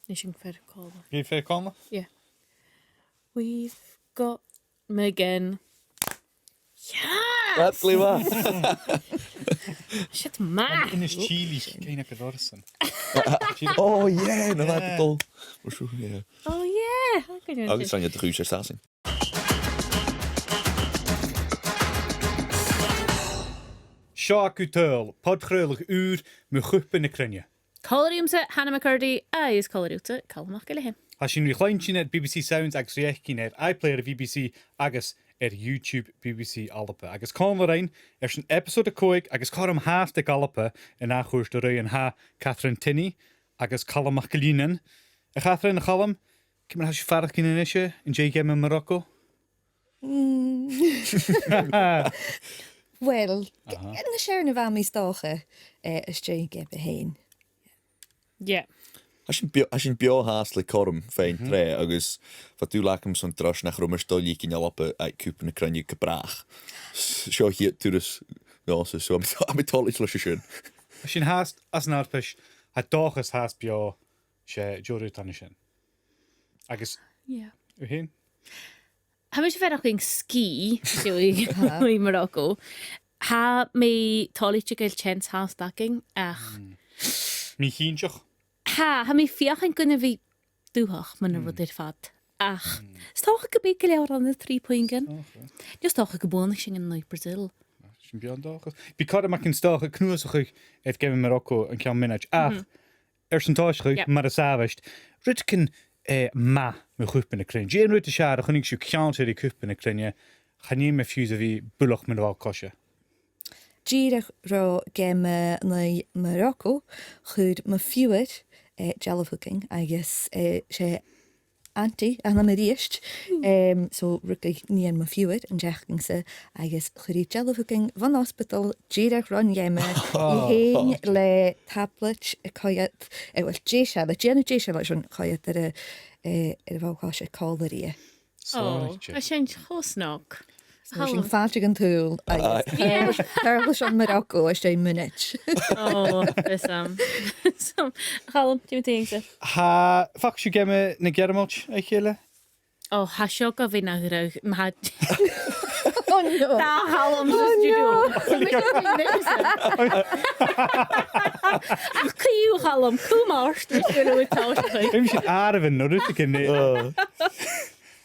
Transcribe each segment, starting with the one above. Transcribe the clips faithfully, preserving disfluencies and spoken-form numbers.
Nì sinn fear còmhla. Bidh fear còmhla? Yeah. We've got Megan. Yeah! That's glè mhath. Siud math. An, an is Chile, cinn a go dorsan. Oh, yeah, no, that'd be cool. We're sure, yeah. Oh, yeah. Agus rinn iad a' chùis air Sasainn. Seo agaibh Tuil, podchraoladh ùr mu Chupa na Cruinne. Còmhla riumsa, Hannah McCurdy, agus còmhla riutsa, Calum MacIlleathain. Tha sinn ri chluinntinn air B B C Sounds agus ri fhaicinn air iPlayer B B C agus air YouTube B B C Alba. Agus còmhla rinn airson episode a còig agus cothrom fhathast aig Alba an ath chuairt a-rithist, tha Catherine Tinney agus Calum MacIlleathain. A Chatherine, a Chaluim, ciamar a tha sibh a' faireachdainn a-nis, an dèidh geama Morocco? Mm. Well, Aha. An-dràsta bha mi 's dòcha, eh, às dèidh geama fhèin. Yeah. Tha sinn beò, tha sinn beò fhathast le cothrom fhaighinn tro, agus bha dùil agam son turas nach robh mise dol a dh'fhaicinn Alba aig Cupa na Cruinne gu bràth. S-, seo a' chiad turas dhòmhsa, so tha mi, tha mi toilichte leis a sin. Tha sinn fhathast anns an fharpais, tha dòchas fhathast beò, 's e deagh rud a tha sin. Agus Yeah. thu fhèin? Tha mise a' faireachdainn sgìth, Aha. Ri Morocco. Tha mi toilichte gu bheil teans fhathast againn, ach Mm. Mì-chinnteach. Tha, tha mi a' feuchainn gun a bhith dubhach mun a' rud air fad. Ach, Mm. 's dòcha gum bi gu leòr ann an trì puingean. Okay. Just dòcha gum buannaicheadh sinn an aghaidh Brazil. Sin beò an dòchas. Bidh cothrom againn 's dòcha cnuasachadh air geama Morocco an ceann mionaid. Ach, Mhm. airson tòiseachadh, Yep. mar as àbhaist, rudeigin, eh, math mu Chupa na Cruinne. Dè an rud as fheàrr a chunnaic sibh ceangailte ri Cupa na Cruinne? Chan fheum mi fiù 's a bhith buileach mun a' bhall-coise. Dìreach ro gheama an aghaidh Morocco, chuir mo phiuthar, eh, dealbh thugainn agus, eh, 's e auntie a th' annam a-rithist. Mm. Em, so rugadh nighean mo phiuthar an t-seachdain sa, agus chuir i dealbh thugainn bhon ospadal dìreach ron gheama, Oh. i fhèin le tablet a' coimhead, eh, well, deiseil, a' dèanamh deiseil leis a' choimhead air a, eh, air a' bhall-coise còmhla rithe. Sònraichte. Ò, tha sin cho snog. Tha sinn a' faighinn an t-ùl agus Aye. Yeah. Tharla seo Morocco às dèidh mionaid. Ò, bha sin. So, Calum, dè mu do dheidhinn-sa? Tha, am faca sibh geama na Gearmailt, a chèile? Ò, tha seo gu bhith na ghruag, ma tha Oh no. Dà Chaluim sa Oh, stiùidio. No. Ach co-dhiù, Calum, cùm ort, is go leor tòiseachadh. Bidh sinn àireamhan no rudeigin, eh. Oh.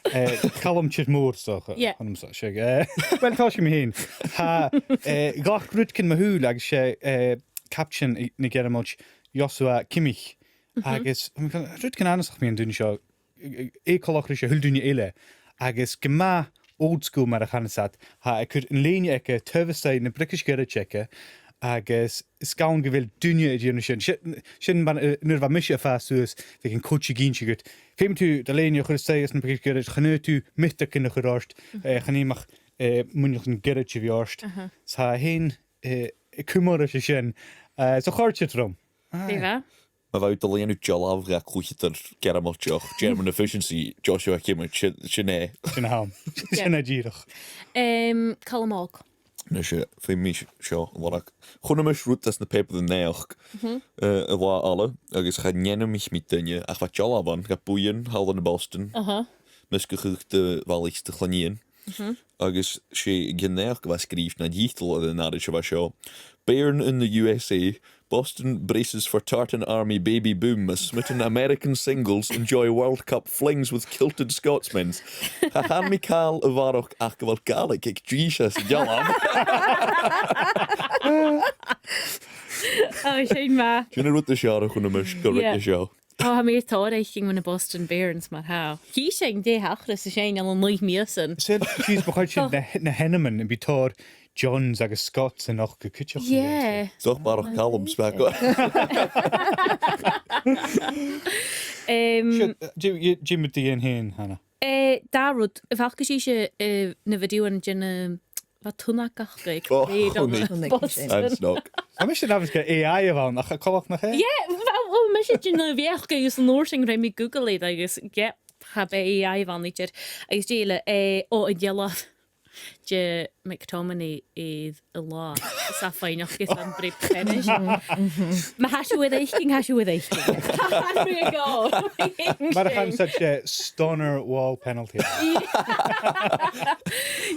Eh, Calum Tìr Mòr, so, eh, Yeah. anam so, 's e, eh, well, tòisichidh mi fhèin. Tha, eh, gach rudeigin mo shùil agus 's e, eh, caiptean i-, na Gearmailt, Joshua Kimmich. Mhm. Agus, um, rudeigin annasach mu dheidhinn seo, eh, eh, coltach ris a h-uile duine eile. Agus gu math old school mar a chanas iad, tha e a' cur an lèine aige taobh a-staigh na briogais goirid aige, agus 's gann gu bheil duine a' dèanamh sin. Sin, sin mar, eh, nuair a bha mise a' fàs suas, bhiodh an coach ag innse dhut, feumaidh tu do lèine a chur a-staigh anns na briogais goirid, chan fhaod tu miotagan a chur ort, eh, chan fheum ach, eh, muineachdan goirid a bhith ort. Aha. 'S tha e fhèin, eh, a' cumail ris a sin. Eh, so chòrd siud rium. Aye. Bha. Ma bha thu a' dol a dhèanamh dealbh dha cluicheadair Gearmailteach, German efficiency, Joshua Kimmich, sin, sin e. Sin a th' ann. Yeah. Sin e dìreach. Em, Calum Òg. Nise, feumaidh mi seo a lorg. Chunna mise rud anns na pàipearan-naidheachd, Mhm. eh, an latha eile, agus cha dèanamaid mi duine, ach bha dealbh ann, bha buidheann thall ann am Boston, Aha. measgachadh de bhalaich 's de chloinne. Mhm. Agus 's e an naidheachd a bha sgrìobhte, no an tiotal air an àraid a bha seo. Bayern in the U S A, Boston braces for Tartan Army baby boom as smitten American singles enjoy World Cup flings with kilted Scotsmen. Cha chan mi càil a bharrachd ach gu bheil Gàidhlig aig dithis san dealbh. Ò, sin math. Sin an rud as fheàrr a chunnaic mise gu Yeah. ruige seo. Ò, tha mi air tòrr fhaicinn mu na Boston Bayerns mar-thà. Chì sinn dè thachras an sin ann an naoi mìosan. Sin, 's e, bu chòir sin na, na h-ainmean, bidh tòrr Johns agus Scotts a-nochd cuideachd. Yeah. 'S dòcha barrachd Calums, bha gu. Em, Sure, eh, dè, dè, dè mu do dheidhinn fhèin, Hannah? Eh, dà rud, am faca sibhse, eh, na videothan de na, bha tunnag aca aig Ò, Boston. Tunnag, sin. An snog. Tha mise an dòchas gur A I a bh' ann, ach coltach nach e? Yeah, bha, bha mise a' dèanamh a-mach agus an uair sin rinn mi Google iad agus, yeah, cha b' e A I a bh' ann idir. Agus dè eile, eh, ò, an dealbh. de McTominay air an là. Is e faighneachd airson breab peanais. Ma tha sibh air fhaicinn, tha sibh air fhaicinn. Tha mi ag ràdh. Mar a chanas iad, stunner wall penalty.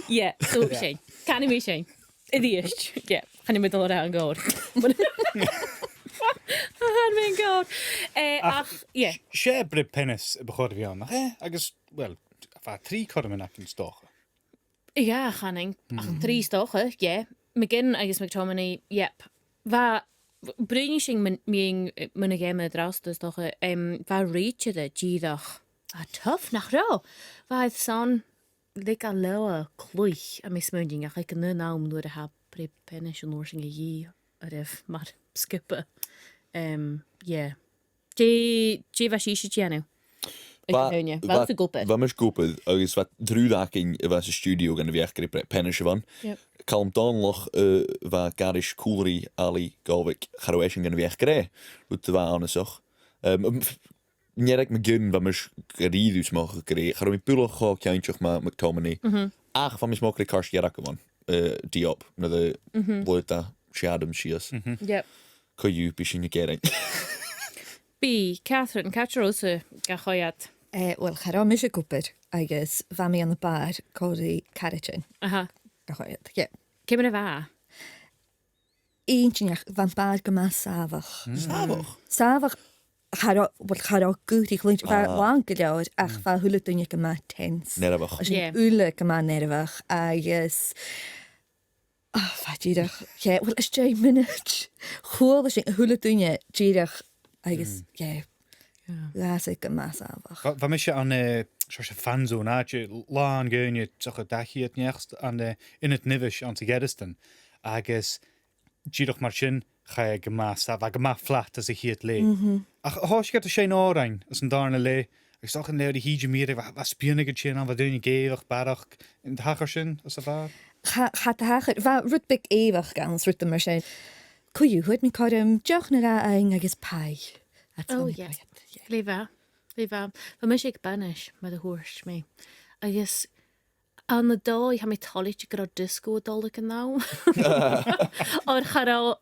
Yeah, so sin. Canaidh mi sin. A-rithist. Yeah, chan eil mi a' dol a ràdh an còrr. Chan eil mi an còrr. Eh, ach, yeah. 'S e breab peanais a bu chòir a bhith ann, nach e? Agus, well, bha trì cothroman againn, 's dòcha. Yeah, chanainn. Ach trì 's dòcha, yeah. McGinn agus McTominay, yep. Bha, bruidhinn sinn mun, mun, mun a' gheama an-dràsta 's dòcha, em, bha rèitire dìreach, a, tough, nach robh? Bha iad airson leigeil leotha cluich, tha mi a' smaoineachadh, ach aig an aon àm nuair a tha breab peanais, an uair sin a dhìth oirbh mar sgioba. Em, yeah. Dè, dè bha sibhse a' dèanamh? Aig a' Bha, h-uile. Bha, bha, bha mise ag obair agus bha triùir againn a bha san stiùidio gun a bhith ag iarraidh breab peanais a bh' ann. Yep. Calum Dòmhnallach, eh, bha gairis cùlraidh Ailigh Gàbhaig, cha robh esan gun a bhith ag ràdh, rud a bha annasach. Em, m-, f-, Nìorbh McGinn, bha mise gu rìribh a' smaoineachadh gu ràdh, cha robh mi buileach cho cinnteach mu McTominay. Ach bha mi a' smaoineachadh gur e cairt dhearg a bh' ann, eh, Diop, nuair a leughadh e siud am sìos. Yep. Co-dhiù, bidh sinn a' gearain. Bidh, Catherine, càit an robh thusa, a choimhead? Eh, well, cha robh mise ag obair agus bha mi ann am bàr còmhla ri caraidean. Aha. A choimhead, yeah. Ciamar a bha? Inntinneach, bha am bàr gu math sàmhach. Sàmhach? Sàmhach, cha robh, well, cha robh guth ri chluinntinn, bha làn gu leòr, ach bha a h-uile duine gu math tense. Neirbheach. Bha sinn uile gu math neirbheach, agus, oh, bha dìreach, yeah, well, às dèidh mionaid, chuala sinn a h-uile duine dìreach, agus, yeah, dh'fhàs e gu math sàmhach. Bha, bha mise ann an, eh, seòrsa fan zone, àite làn dhaoine, seòrsa dà cheud neach ann an, eh, ionad neimhis anns a' Ghearasdan, agus dìreach mar sin, chaidh e gu math sàmhach, gu math flat anns a' chiad leth. Ach thòisich iad a' seinn òrain anns an dàrna leth, agus 's dòcha an leth air a thìde mu dheireadh, bha, bha spìonadh a' tighinn ann, bha daoine ag èigheachd barrachd. An do thachair sin anns a' bhàr? Cha, cha do thachair, bha rud beag èigheachd ann, 's rudan mar sin. Co-dhiù, fhuair mi cothrom deoch no dhà fhaighinn agus pie. Oh, yeah. Glè mhath, glè mhath. Bha mise aig banais, mar a thuirt mi. Agus ann an dòigh, tha mi toilichte gun robh disco a' dol aig an àm. Oir cha robh,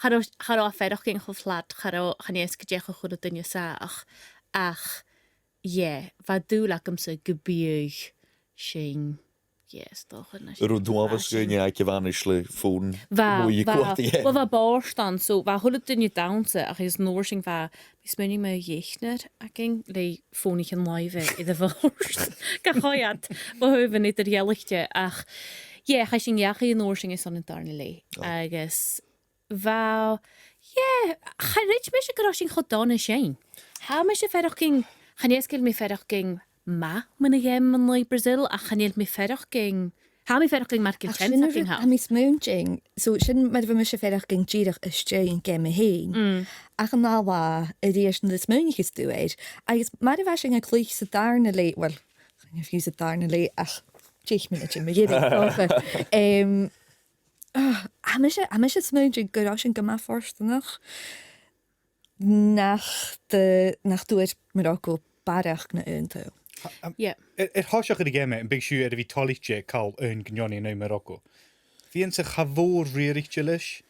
cha robh, cha robh e a' faireachdainn cho flat, cha robh, chan eil fhios gu dè cho, cho daoine sàmhach, ach, yeah, bha dùil agamsa gum biodh sinn, yeah, 's dòcha, na sinn. An robh thu a' faireachdainn gu bheil thu a' faighinn le fòn? Bha, bha. Well, bha bòrd ann, so bha a h-uile duine a' dannsa, ach is an uair sin bha, bha mi a' smaoineachadh mu dheichnear againn le fònaichean-làimhe air a' bhòrd. Ga choimhead, bu chaomh an eadar-dhealaichte, ach, yeah, chaidh sinn dhachaigh an uair sin airson an dàrna leth. Oh. Agus bha, yeah, cha chreid mise gun robh sinn cho dona sin. Tha mise a' faireachdainn, chan eil fhios gu bheil mi a' faireachdainn math mun a' gheama an aghaidh Brazil, ach chan eil mi a' faireachdainn, tha mi a' faireachdainn mar gu bheil sin a' rud, tha mi a' smaointinn. So sin mar a bha mise a' faireachdainn dìreach às dèidh an geama fhèin. Mm. Ach an ath latha, a-rithist, nuair a smaoinicheas tu air, agus mar a bha sinn a' cluich san dàrna leth, well, chan eil fiù 's an dàrna leth, ach deich mionaidean mu dheireadh, 's dòcha. Em, ah, tha mise, tha mise a' smaointinn gun robh sinn gu math fortanach nach do, nach d' fhuair Morocco barrachd na aon t-saoghail. Tha, um, yeah. Air, air thoiseach air a' gheama, am biodh sibh air a bhith toilichte call aon gun neoni an aghaidh Morocco? Bha iadsan cha mhòr riaraichte leis.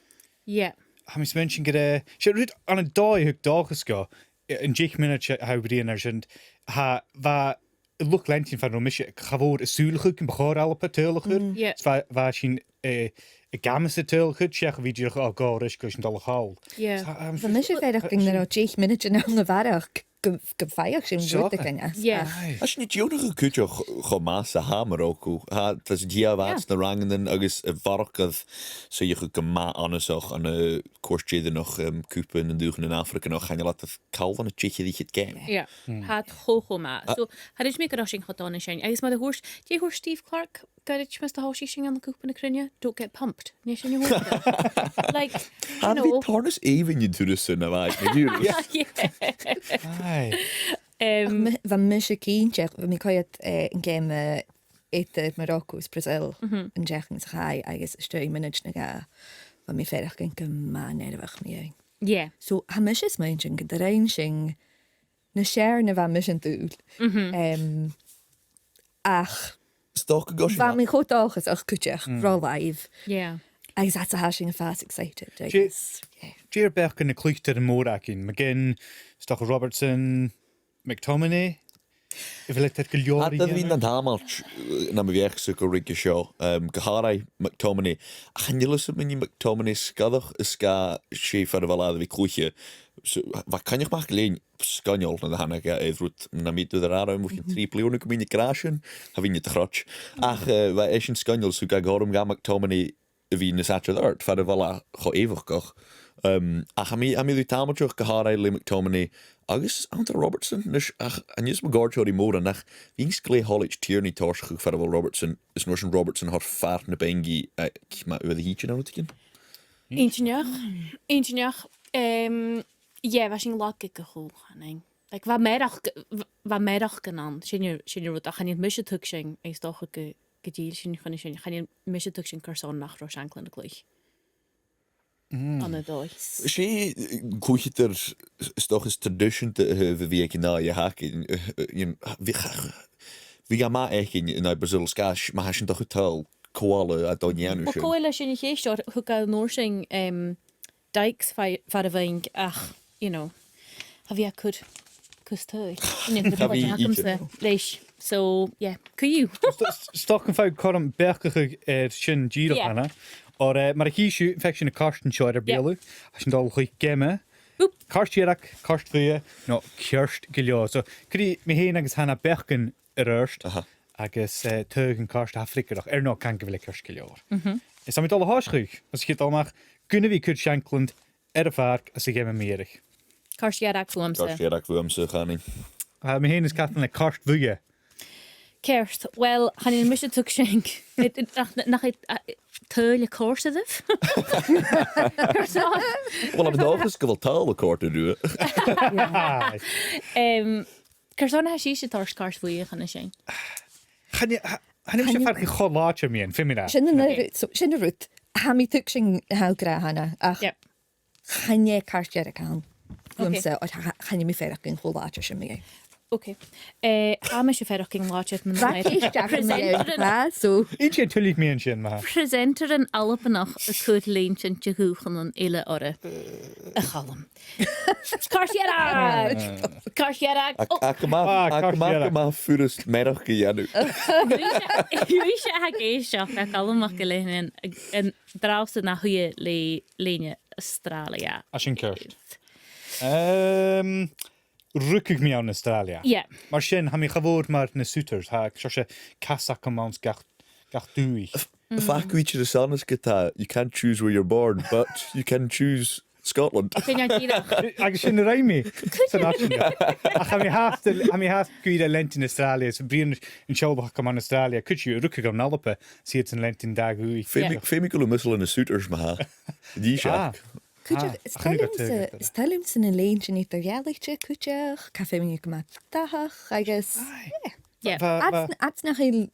Yeah. Tha mi a' smaointinn gur e, 's e rud ann an dòigh a thug dòchas dhomh, eh, an deich mionaidean a tha thu a' bruidhinn air sin, tha, bha luchd-leantainn far an robh mise, cha mhòr a' sùileachadh gum bu chòir Alba tadhal a chur. Mm. Yeah. Is bha, bha sinn, eh, ag amas an tadhal a chur, seach a bhith dìreach, o, gabh a-rithist gu bheil sinn a' dol a chall. Yeah. So, um, bha mise a' faireachdainn nuair a bha deich mionaidean ann a bharrachd gu, gum faigheadh sinn rudeigin às. Yeah. Aye. Tha sinn a' dèanamh cuideachd cho math 's a tha Morocco. Tha, tha sinn a' dèanamh, yeah, na rangannan agus a' mhargadh, suidheachadh gu math annasach ann an, eh, cuairt dheireannach, um, Cupa nan Dùthchannan Afraganach, chan eil iad a' call ann an deichead air fhichead geama. Yeah. Mm. Tha iad cho, cho math. Ah. So, cha chreid mi gun robh sinn cho dona sin. Agus mar a thuirt, dè thuirt Steve Clarke? Goirid, mus do thòisich sinn ann an Cupa na Cruinne, don't get pumped. Nì sinn a thuirt. Like, you know. Tha mi tòrr nas èibhinn an turas sin na bha mi an-diugh. Yeah. Aye. Um, ach mi, bha mise cinnteach, bha mi a' coimhead, eh, an geama, eh, eadar Morocco is Brazil, mhm, an t-seachdain sa chaidh, agus às dèidh mionaid no dhà, bha mi a' faireachdainn gu math neirbheach mu dheidhinn. Yeah. So, tha mise a' smaointinn gun do rinn sinn nas fheàrr na bha mise an dùil. Mhm. Um, ach 'S dòcha gu bheil sin... Bha mi cho dòchasach cuideachd, ro làimh. Yeah. Agus that's a tha sinn a' fàs excited, I guess. Yeah. Dè ur beachdan na cluicheadairean mòra againn? McGinn, 's dòcha Robertson, McTominay. A bheil iad air gu leòr a dhèanamh? Tha iad air a bhith nan tàmailt, eh, nam bheachd-sa gu ruige seo, em, gu h-àraidh McTominay. Ach chan eil fhios agam an e McTominay sgoinneil is gu bheil e far a bheil e air a bhith cluiche. So, bha Coinneach MacIlleathain sgoinneil nuair a thàinig e air rud nam b' fheudar a ràdh, bho chionn trì bliadhna, gum bithinn ag ràdh sin, cha bhithinn air do chroit. Ach, eh, bha esan sgoinneil, so ged a bha orm dha McTominay a bhith nas fhaide air adhart, far a bheil e cho èifeachdach. Um, ach tha mi, tha mi ri tàmailteachd gu h-àraidh le McTominay agus Andy Robertson, a-nis, ach chan eil fhios agam an cuir thu e mòran, ach bha e glè thoilichte Tierney a thoirt far a bheil Robertson, is an uair sin Robertson a thoirt far na beangaidh, eh, ma, bha e a' tighinn ann an rud sam bith. Inntinneach. Inntinneach. Em, yeah, bha sin lag aig a' chùl, chanainn. Like, bha mearachd, bha, bha mearachd ann. Sin an, sin an rud, ach chan eil mise a' tuigsinn, is dòcha gu, gu dìreach sin, chun sin, chan eil mise a' tuigsinn carson nach robh Shankland a' cluich. Mm. Ann an dòigh. 'S e, eh, cluicheadair, 's dòcha, as traidiseanta a bha aig an àm a th' againn, eh, eh, you know, bha, bha e math fhaicinn ann am Brazil, 's dòcha, ma tha sinn dìreach a' togail cò eile a tha a' dèanamh sin. Well, cò eile, sin a' cheist, oir thug e an uair sin, em, Dykes fa-, far a bheil, ach, you know, cha bhi e a' cur cus taic. Cha bhi idir. Leis. So, yeah, co-dhiù. 'S, 's, 's dòcha gum faigh cothrom beachdachadh air sin dìreach, Anna. Oir, eh, mar a chì sibh, feuch sinn a' chairt an seo air ar beulaibh. Tha sinn a' dol a chluich geama. Oop. Cairt dhearg, cairt bhuidhe, no ceart gu leòr. So, cuiridh mi fhèin agus Hannah beachdan air adhart, agus, eh, taghadh an cairt a tha freagarrach, air neo can gu bheil e ceart gu leòr. Is tha mi a' dol a thòiseachadh, mas e do thoil a-mach, gun a bhith a' cur Shankland air a' phàirc anns a' gheama mu dheireadh. Cairt dhearg bhuamsa. Cairt dhearg bhuamsa, chanainn. Tha mi fhèin is Caitlin le cairt bhuidhe. Ceart. Well, chan eil mise a' tuigsinn. Nach, nach e, a, tadhal a' còrdadh ribh? Well, tha mi an dòchas gu bheil tadhal a' còrdadh riutha. Em, Carson a tha sibhse a' toirt cairt bhuidhe, chanainn sin? Chan e, chan e, chan e mise a' faireachdainn cho làidir mu dheidhinn, feumaidh mi ràdh. Sin an rud, so, sin an rud. Tha mi a' tuigsinn na tha thu ag ràdh, Hannah, ach chan e cairt dhearg a th' ann bhuamsa, oir cha, chan eil mi a' faireachdainn cho làidir sin mu dheidhinn. Ok. Eh, tha mise a' faireachdainn làidir mu dheidhinn. Rachaidh isteach an-dràsta, so. Inns e tuilleadh mu dheidhinn sin, ma-thà. Presenter an Albannach a' cur lèintean de dhùthchannan eile orra. A Chaluim. Cairt dhearg! Cairt dhearg! Ach, ach gu math, ach gu math, gu math furasta mearachd a dhèanamh. Dh'fhaodadh e, dh'fhaodadh e a tha ag èisteachd, ach Calum MacIlleathain, an, an-dràsta na shuidhe le lèine Astràilia. Tha sin ceart. Ehm, rugadh mi ann an Astràilia. Yeah. Mar sin, tha mi cha mhòr mar na suitors, tha seòrsa cas agam anns gach, gach dùthaich. F-, faca mi idir an seo, is gu bheil, you can't choose where you're born, but you can choose Scotland. Sin e dìreach. Agus sin a rinn mi. San àite seo. Ach tha mi fhathast, tha mi fhathast gu ìre leantainn Astràilia, is bhruidhinn an teaghlach agam ann an Astràilia, cuid dhiubh a rugadh ann an Alba, 's iad sin a' leantainn dà dhùthaich. Feumaidh, feumaidh gu bheil thu measail ann an suitors, ma-thà. Dìreach. Cuideachd, is toil leamsa, is toil leamsa na lèintean eadar-dhealaichte cuideachd, cà feumaidh gu math dathach agus, yeah. Bha, bha. Ach, ach nach eil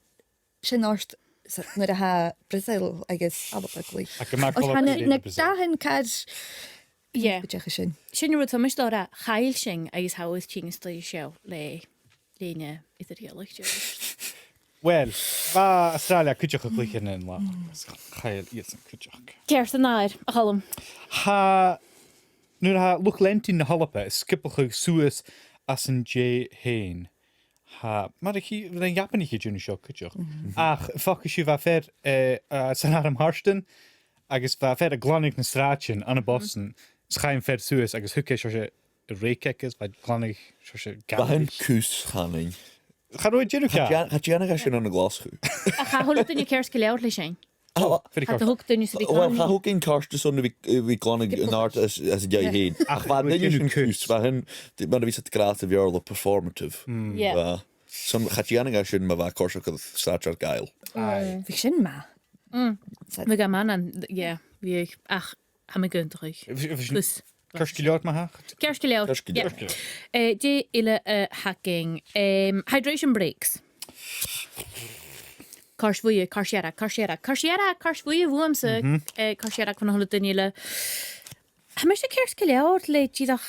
sin ort sa, nuair a tha Brazil agus Alba a' cluich. Ach gu math coltach ri Brazil. Agus na dathan car, yeah, cuideachd sin. Sin an rud, tha mise dol a ràdh, chaill sinn agus tha thu air tighinn a-staigh an seo le lèine eadar-dhealaichte. Well, bha Astràilia cuideachd a' cluich ann an latha. Chaill iadsan cuideachd. Ceart an ath-fhir, a Chaluim. Tha, nuair a tha luchd-leantainn na h-Alba a' sgiobachadh suas às an dèidh fhèin. Tha, mar a chì, bha na Japanach a' dèanamh seo cuideachd. Ach, am faca sibh, bha fear, eh, eh, san arm thairis, agus bha fear a' glanadh na sràidean ann am Boston, is chaidh am fear suas agus thug e seòrsa rake aige, is bha e a' glanadh seòrsa gabhail. Bha sin cus, chanainn. Cha robh e a' dèanamh ceàrr. Cha dèan-, cha dèanadh e sin ann an Glaschu. Ach tha a h-uile duine ceart gu leòr leis fhèin. Oh, very good. Cha do thog duine sam bith. Well, cha thug e ceàrr airson a bhith, a bhith glanadh an-àird às, às an dèidh fhèin. Ach bha duine sin cus, bha sin, mar a bhios iad ag ràdh sa Bheurla, performative. Yeah. Bha. Son, cha dèanadh e sin ma bha e a' coiseachd air sràid ar gabhail. Aye. Bhiodh sin math. Bhiodh e math, yeah, bhiodh, ach tha mi ag aontachadh. Bhiodh, bhiodh sin ceart gu leòr, ma-thà. Ceart gu leòr. Ceart gu leòr. Eh, dè eile a th' againn? Em, hydration breaks. Cairt bhuidhe, cairt dhearg, cairt dhearg, cairt dhearg, cairt bhuidhe bhuamsa. Eh, cairt dhearg bhon a h-uile duine eile. Tha mise ceart gu leòr le dìreach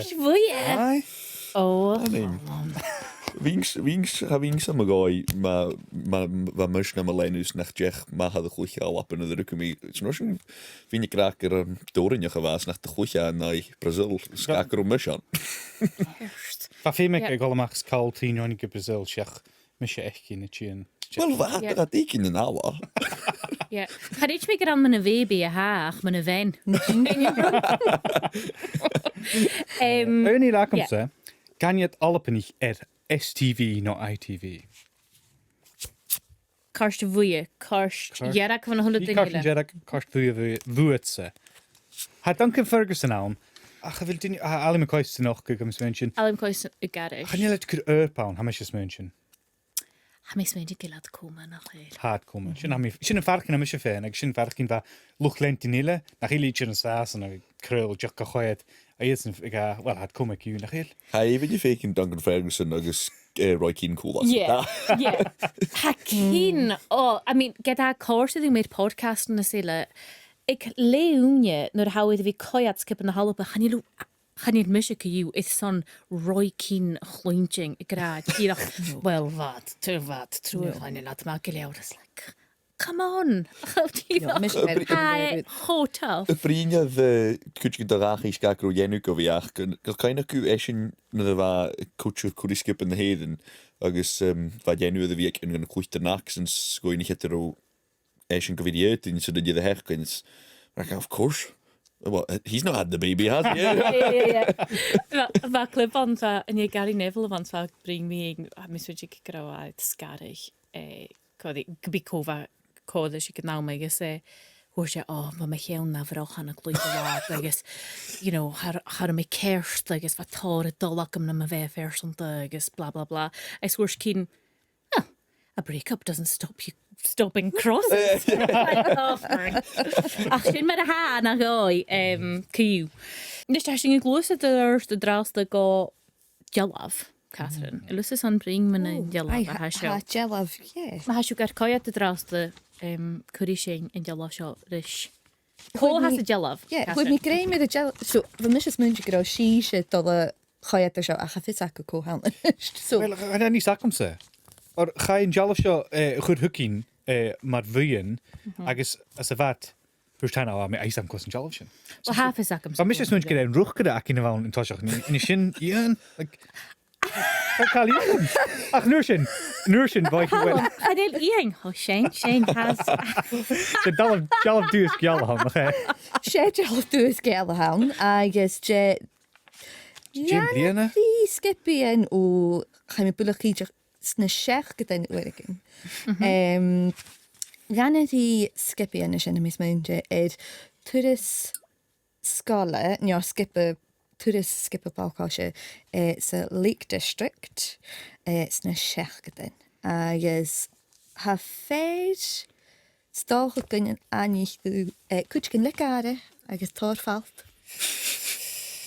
Cairt bhuidhe. Aye. Ò, I mean, bhithinn-s-, bhithinn-s-, cha bhithinn-sa mo dhòigh, ma, ma, bha mise nam leanabh-sa nach deach math air a' chluiche a' leabaidh nuair a rugadh mi. Is an uair sin, bhithinn ag ràdh gur e dòrainneach a bh' ann, 's nach do chluich e ann an Brazil, 's gun robh mise ann. Bha feum aige a dhol a-mach is call trì neoni gu Brazil, seach mise aice na tighinn. Well, bha, yeah, bha e aig an àm. Yeah. Cha chreid mi gur ann mun a' bhaby a tha e, ach mun a' bhean. Um, Aon nì a th' agamsa, yeah, gabhaibh Albannach air S T V no I T V. Cairt bhuidhe, cairt, cairt dhearg bhon a h-uile duine eile. Cairt dhearg, cairt bhuidhe bhuat-, bhuatsa. Tha Duncan Ferguson ann. Ach a bheil duine, tha Ally McCoist a-nochd, tha mi a' smaoineachadh. Ally McCoist a' gàrradh. Chan eil iad gu h-àraid ann, tha mise a' smaoineachadh. Tha mi a' smaoineachadh gu bheil iad coma, nach eil? Tha iad coma. Sin, tha mi, sin am faireachdainn a tha mise fhèin, agus sin am faireachdainn bha luchd-leantainn eile, nach eil iad sin an sàs ann a' craoladh dìreach a' chuid. A dh'fhios an, aig a, well, tha iad coma aig a' gheamhradh, nach eil? Tha e air a bhith a' faicinn Duncan Ferguson agus, eh, Roy Keane còmhla. Yeah, yeah. Tha Keane, oh, I mean, ged a tha e a' còrdadh rium air podcastan is uile, aig leth-ùine nuair a tha e air a bhith a' coimhead sgioba na h-Alba, chan eil, chan eil mise co-dhiù airson Roy Keane a chluinntinn ag ràdh dìreach, well, bha iad, tu, bha iad truagh, chan eil iad math gu leòr, is like, come on! No, mise, tha e cho tough. A' bruidhinn air, eh, cuideigin de dhachaigh 's gu robh dèanamh gu bhith ach, gun, gun cuimhneachadh esan nuair a bha e a' cur, cur sgioba na h-Èireann, agus, um, bha dèanamh air a bhith aig an, an cluiche an-dràsta 's gun cuimhnicheadh tu ro esan gu bhith iad, an sin a dh'fheuch, agus, like, of course. Well, he's not had the baby, has he? Yeah, yeah, yeah. Bha, bha clip ann, bha, an e Gary Neville a bh' ann, bha e a' bruidhinn mu, a, mi smaointinn gu robh e a' sgaradh, eh, cò ri, gu bhith cò bha, cò ris a' ghnàth agus, eh, thuirt e, "Ò, bha mo cheann na bhroch ann an cluiche a' bhàta," agus, you know, "Cha, cha robh mi ceart," agus, "Bha tòrr a' dol agam nam bheatha phearsanta," agus blah, blah, blah. Agus thuirt Keane, "Oh, a break-up doesn't stop you stopping crosses." Like, oh, fine. Ach sin mar a tha e, nach eil, um, co-dhiù. Nis, tha sinn a' gluasad air adhart an-dràsta gu dealbh, Catherine. Mm. A bheil thusa airson bruidhinn mun an dealbh a tha seo? Tha dealbh, yeah. Ma tha sibh gar coimhead an-dràsta, um, cuiridh sinn an dealbh seo ris Cò tha sa dealbh? Yeah, chuir mi grèim air an dealbh. So, bha mise a' smaointinn gun robh sibhse a' dol a choimhead air seo, ach tha fios agam cò th' ann. So, well, chan eil fhios agamsa. Oir chaidh an dealbh seo, eh, a chur thugainn, eh, mar bhuidheann, agus às a' bhad, thuirt Hannah, "Ò, tha mi, tha fhios agam cò as an dealbh sin." Well, tha fios agamsa. Bha mise a' smaointinn gur e an riochdaire againn a bh' ann an toiseach, an e sin Iain, like, Chan eil Iain. Ach an uair sin, an uair sin, bha e, well, chan eil Iain. Ò, sin, sin, tha. 'S e dealbh, dealbh dubh-is-geal a th' ann, nach e? 'S e dealbh dubh-is-geal a th' ann, agus 's e, dè an bliadhna? Dh'fhan na sgiobaidhean, ò, chaidh mi buileach cuideachd sna seachdadan uaireigin. Em, dh'fhan na sgiobaidhean sin, tha mi a' smaointinn, air turas sgoile, no sgioba, turas sgioba ball-coise, eh, sa Lake District, eh, sna seachdadan. Agus tha fear, 's dòcha gun aithnich thu, eh, cuideigin le gàire agus tòrr falt.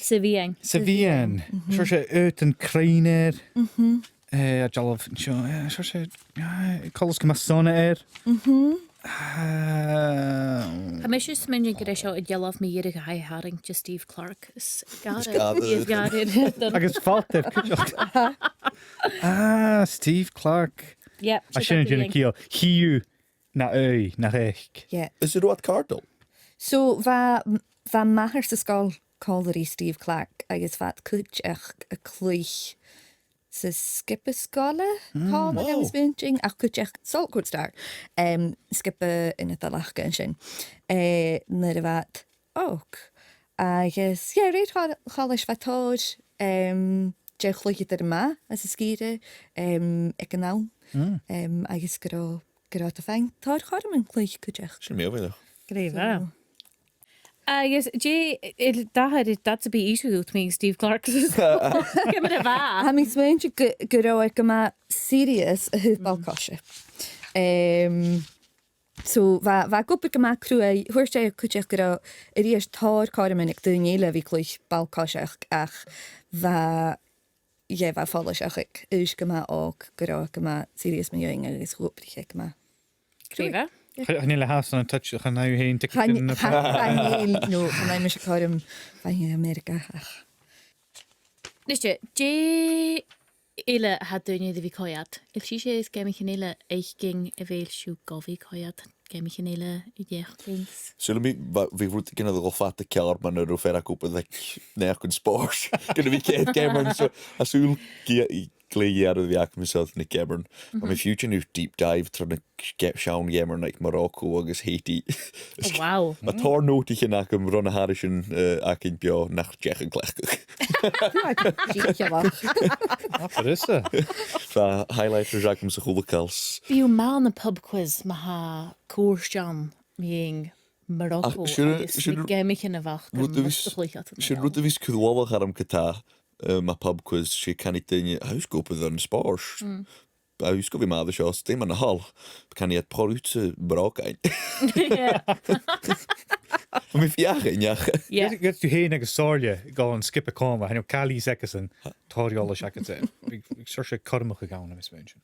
Sa mheadhan. Sa mheadhan. Seòrsa aodann cruinn air. Eh, a' dealbh an seo, eh, seòrsa, eh, coltas gu math sona air. Eh, tha mise a' smaointinn gur e seo an dealbh mu dheireadh a chaidh a tharraing de Steve Clarke. Is gàire. Is gàire. Is gàire. Agus falt air cuideachd. Ah, Steve Clarke. Yep. A sin an dèanamh ciall. Chì thu na aghaidh, nach fhaic. Yeah. Is e rud càirdeil? So, bha, bha m' athair sa sgoil còmhla ri Steve Clarke, agus bha iad cuideachd a' cluich sa sgioba sgoile còmhla, tha mi a' smaointinn, ach cuideachd Salt Coast Star, em, sgioba ann an Dùn Èideann an sin. Eh, nuair a bha iad òg. Agus, yeah, rud cho-, choltais, bha tòrr, em, de chluicheadair math anns an sgìre, em, aig an àm. Em, agus gun robh, gun robh iad a' faighinn tòrr chothroman cluich cuideachd. Sin mìorbhaileach. Glè mhath. So. Agus dè, eh, dè tha, that's a bit easy with me, Steve Clarke. Ciamar a bha? Tha mi a' smaointinn gu, gun robh e gu math serious a thaobh ball-coise. Em, so, bha, bha e ag obair gu math cruaidh, thuirt e cuideachd gun robh a-rithist tòrr chothroman aig daoine eile a bhith a' cluich ball-coise, ach bha, yeah, bha e follaiseach aig aois gu math òg gun robh e gu math serious mu dheidhinn agus dh'obraich e gu math cruaidh. Glè mhath. Chan, chan eil e fhathast ann an touch, chan fhaigh thu fhèin ticket ann an... Chan, chan eil, no, chan eil mise cothrom faighinn a dh'Ameireaga, ach. Nise, dè eile a tha daoine air a bhith a' coimhead? A bheil sibhse air geamaichean eile fhaicinn a bheil sibh gu bhith a' coimhead? Geamaichean eile a dh'fhaicinn? Saoilidh mi, bha, bhiodh rudeigin a' dol fada ceàrr mura robh fear ag obair aig naidheachdan spòrs. Gun a bhith a' coimhead geamannan, so, tha saoghal ge-, glè dhìreach air a bhith agam-sa air na geamannan. Bha mi fiù 's a' dèanamh deep dive tro na ge-, seann gheamannan aig Morocco agus Haiti. Oh, wow. Bha tòrr notaichean agam ron a tha sin, eh, againn beò nach deach an cleachdadh. Dìcheallach. Ach, bha highlighters agam sa chuile càil. Bidh e math ann am pub quiz ma tha cùrsa ann mu dheidhinn Morocco agus na geamaichean a bh' aca. Ach sin, sin rud a bhios, sin rud a bhios cudromach orm ge-tà, eh, mu pub quiz, 's e canaidh daoine, "Tha thusa gu bhith air an spòrs. Tha thusa gu bhith math air seo, 's dè mar a tha seo." Canaidh iad, "Pòr ùtsa brògan." Yeah. Bha mi a' feuchainn, ach. Yeah. Ged, ged a tha thu fhèin agus Somhairle a' gabhail an sgioba còmhla, chan eil càil a dh'fhios aca-san tòrr eòlais aca-san. Bidh, bidh seòrsa cothromachadh ann, tha mi a' smaointinn.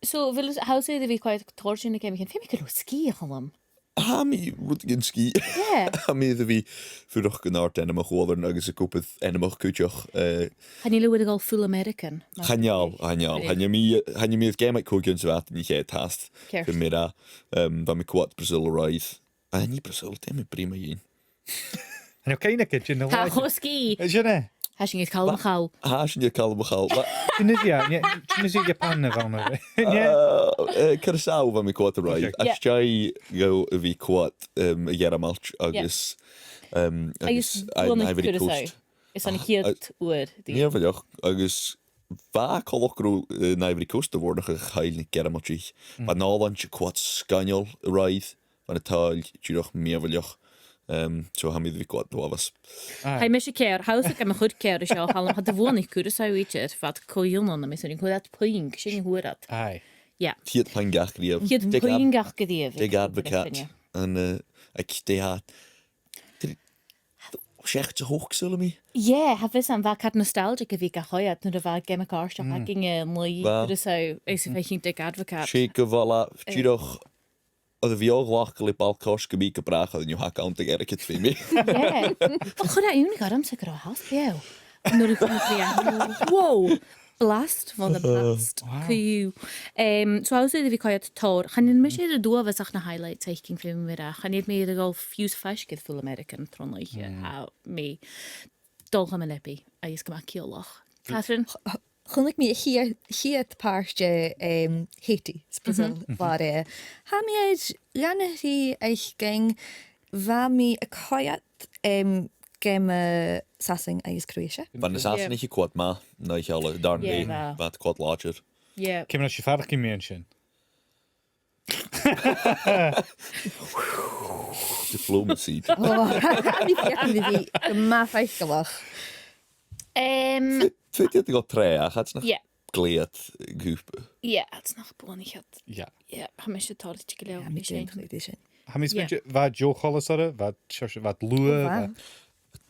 So, a bheil, tha thusa air a bhith a' coimhead tòrr de na geamaichean, feumaidh gu bheil thu sgìth, a Chaluim. Tha mi rudeigin sgìth. Yeah. Tha mi air a bhith a' fuireach gun àrd-ainmeachadh uaireannan agus ag obair ainmeachadh cuideachd, eh. Chan eil thu air a dhol full American, mar... Chan eil, chan eil. Chan eil mi, chan eil mi air geama aig còignear sa mhadainn a' chiad task. Ceart. Gu mìorbhaileach, em, bha mi a' coimhead Brazil a-raoir. Ah, nì Brazil, dè mu bhrìgh mu dheidhinn? An e cuimhne agad sin na... Tha e cho sgìth. Is e? Tha sinn air Calum a chall. Tha sinn air Calum a chall. Tunisia, nì, Tunisia, Japan a bh' ann, a bheil? Nì? Eh, eh, Curaçao bha mi a' coimhead a-raoir. Okay. Yeah. Às dèidh dhomh a bhith a' coimhead, em, a' Ghearmailt agus, em, agus an Ivory Coast. Is ann a' chiad uair. Mìorbhaileach, agus bha coltach gun robh, eh, an Ivory Coast a' bhuannachadh a chaill na Gearmailtich. Bha an Òlaind a' coimhead sgoinneil a-raoir. Bha na tàill dìreach mìorbhaileach. Em, so tha mi air a bhith a' coimhead uabhas. Aye. Tha mise ceàrr, tha thusa gam chur ceàrr an seo, a Chaluim, cha do bhuannaich Curaçao idir, bha iad co-ionann, tha mi a' smaointinn, chuir iad puing, sin a fhuair iad. Aye. Yeah. Ciad puing gach gnìomh. Ciad puing gach gnìomh. Big advocate. An, eh, aig dè tha, seachd 's a h-ochd, saoilidh mi? Yeah, tha fios agam, bha e car nostalgic a bhith ga choimhead nuair a bha geama càirdeach againn, eh, an laoidh Curaçao, is a' faicinn Big Advocate. 'S e gu bheil e, eh, dìreach Oir bha e a' cleachdadh le ball-coise gu mì gu bràth, oir chan eil fhios agam dè th' ann. Yeah. Well, chuir e iongnadh ormsa gun robh e fhathast beò. Nuair a chunnaic mi e, wow! Blast, what a blast. Wow. Cù. Um, so, I was there, bha e cho tòrr. Chan eil mise air an uabhas ach na highlights fhaicinn feumaidh mi ràdh. Chan eil mi air a dhol fiù 's faisg air Full American tron oidhche, tha mi dol dha mo leabaidh agus gu math ciallach. Catherine? Chunnaic mi a' chiad, chiad pàirt de, em, Haiti, is Brazil, bha e. Tha mi air dhà no trì fhaicinn, bha mi a' coimhead, em, geama Sasainn agus Croatia. Bha na Sasannaich a' coimhead math, no a' cheangal, dàrna Yeah, bha. Bha iad a' coimhead làidir. Yeah. Ciamar a tha sibh a' faireachdainn mu dheidhinn sin? Diplomacy. Oh, bha mi a' faireachdainn gu math faiceallach. Em, Faodaidh iad a dhol troimhe, ach chan eil iad nach Yeah. glè chuideachd. Yeah, chan eil iad nach buannaichean. Yeah. Yeah, tha mise toilichte gu leòr Yeah, mi ri sin. Tha mi a' smaointinn, bha deagh choltas orra, bha seòrsa, bha luath, bha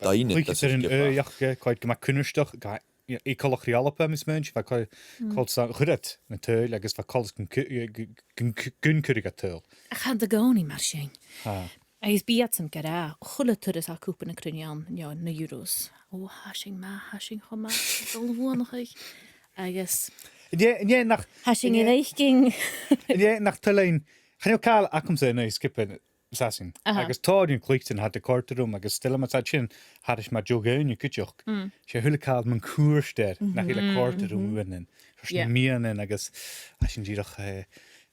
Daoine, cluich iad air an aodach, eh, coimhead gu math cunnartach, gu, yeah, air coltach ri Alba, tha mi a' smaointinn, bha co-, coltas ann, chuir iad na tadhail agus bha coltas gun cu-, eh, gu-, gun cu-, gun cuireadh an tadhal. Ach tha iad an-còmhnaidh mar sin. Tha. Agus bidh iadsan ag ràdh, a h-uile turas a tha Cupa na Cruinne ann, no na Euros. Ò, tha sinn math, tha sinn cho math, a' dol a bhuannachadh. Agus An e, an e nach, tha sinn an e, air fhaicinn. An e nach toil leinn, chan eil càil agamsa an aghaidh sgioba Sasainn. Aha. Agus tòrr dhen chluicheadairean a tha iad a' còrdadh rium, agus 's toil leam an t-àite sin, thairis mar deagh dhaoine cuideachd. Mm. 'S e a h-uile càil mun cuairt air, nach eil a' còrdadh rium uaireannan. Tro Yeah. na meadhanan agus, tha sinn dìreach, eh,